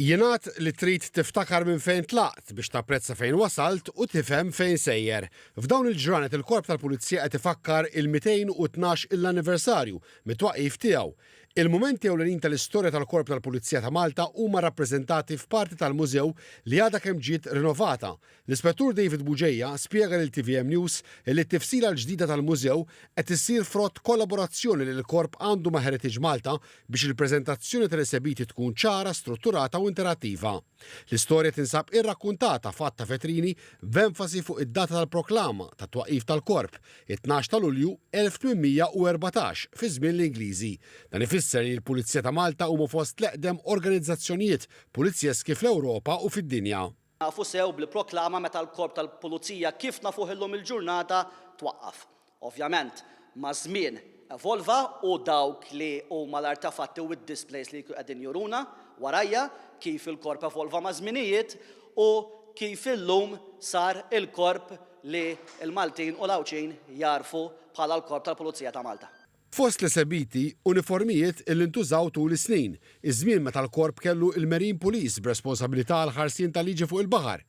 Jingħad li trid tiftakar minn fejn tlaqt biex tapprezza fejn wasalt u tifhem fejn sejjer. F'dawn il-ġranet il-Korp tal-Pulizija qed ifakkar il-212 il-anniversarju mit-twaqqif tiegħu. Il-mumenti ewlenin tal-istorja tal-Korp tal-Pulizija ta' Malta huma rappreżentati f'parti tal-mużew li għadha kemm ġiet rinovata. L-Ispettur David Bugeja spjega lil tvm News li t-tifsila l-ġdida tal-mużew qed issir frott kollaborazzjoni li l-Korp għandu ma' Heritage Malta biex il-preżentazzjoni tal-esebiti tkun ċara, strutturata u interattiva. L-istorja tinsab irrakkuntata f'għadd ta' vetrini b'enfasi fuq id-data tal-proklama tat-twaqqif tal-Korp, it-tnax ta' Lulju 1814 fi żmien l-Ingliżi. Dan ifisser li l-Pulizija ta' Malta huma fost l-eqdem organizzazzjonijiet pulizjeski fl-Ewropa u fid-dinja. Nafu sew bl-proklama meta l-Korp tal-Pulizija kif nafuh illum il-ġurnata twaqqaf. Ovvjament, maż-żmien evolva u dawk li huma l-artefatti u d-displays li qegħdin juruna warajja kif il-Korp evolva maż-żminijiet u kif illum sar il-Korp li l-Maltin u l-Għawdxin jagħrfu bħala l-Korp tal-Pulizija ta' Malta. Fost l-esebiti, uniformijiet illi ntużaw tul is-snin, iż-żmien meta l-Korp kellu il-Marine Police b'responsabilità għall-ħarsien tal-liġi fuq il-baħar,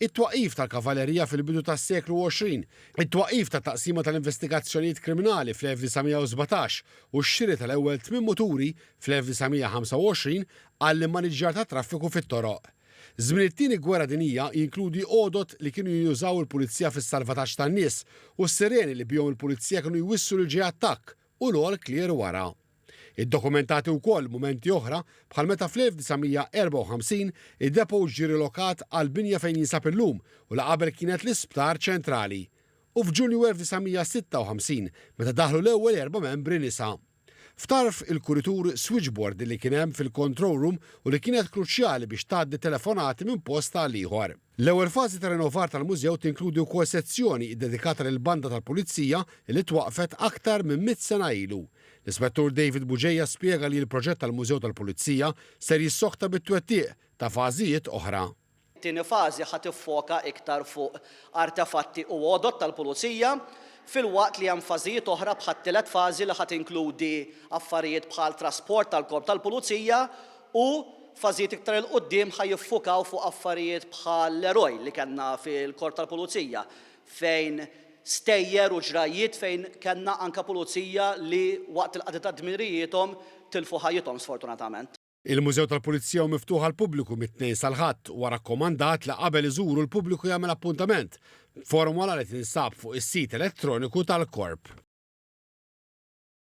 it-twaqqif tal-Kavallerija fil-bidu tas-seklu 20, it-twaqqif tat-Taqsima tal-Investigazzjonijiet Kriminali fl-1917 u x-xiri tal-ewwel tmien muturi fl-1925 għall-immaniġġjar tat-traffiku fit-toroq. Żmien it-Tieni Gwerra Dinjija jinkludi għodod li kienu jinjużaw il-pulizija fis-salvataġġ tan-nies u s-sireni li bihom il-pulizija kienu jwissu li ġej attakk u l-all clear wara. Iddokumentati wkoll mumenti oħra bħal meta fl-1954 id-depot ġie rilokat għall-binja fejn jinsab illum u li qabel kienet l-Isptar Ċentrali u f'Ġunju 1956 meta daħlu l-ewwel erba' membri nisa. F'tarf il-kuritur switchboard li kien hemm fil-control room u li kienet kruċjali biex tgħaddi telefonati minn post għal ieħor. L-ewwel fażi ta' rinnovar tal-mużew tinkludi wkoll sezzjoni ddedikata lill-banda tal-Pulizija li twaqqfet aktar minn mitt sena ilu. L-Ispettur David Bugeja spjega li l-proġett tal-Mużew tal-Pulizija ser jissokta bit-twettiq ta' fażijiet oħra. It-tieni fażi ħa tiffoka iktar fuq artefatti u għodod tal-pulizija, filwaqt li hemm fażijiet oħra bħat-tielet fażi li ħa tinkludi affarijiet bħal trasport tal-Korp tal-Pulizija u fażijiet iktar 'il quddiem ħa jiffukaw fuq affarijiet bħal l-eroj li kellna fil-Korp tal-Pulizija fejn stejjer u ġrajjiet fejn kellna anke pulizija li waqt il-qadi ta' dmirijiethom tilfu ħajjithom sfortunatament. Il-Mużew tal-Pulizija hu miftuħ għall-pubbliku mit-Tnejn sal-Ħadd u huwa rakkomandat li qabel iżuru l-pubbliku jagħmel appuntament b'formola li tinsab fuq is-sit elettroniku tal-Korp.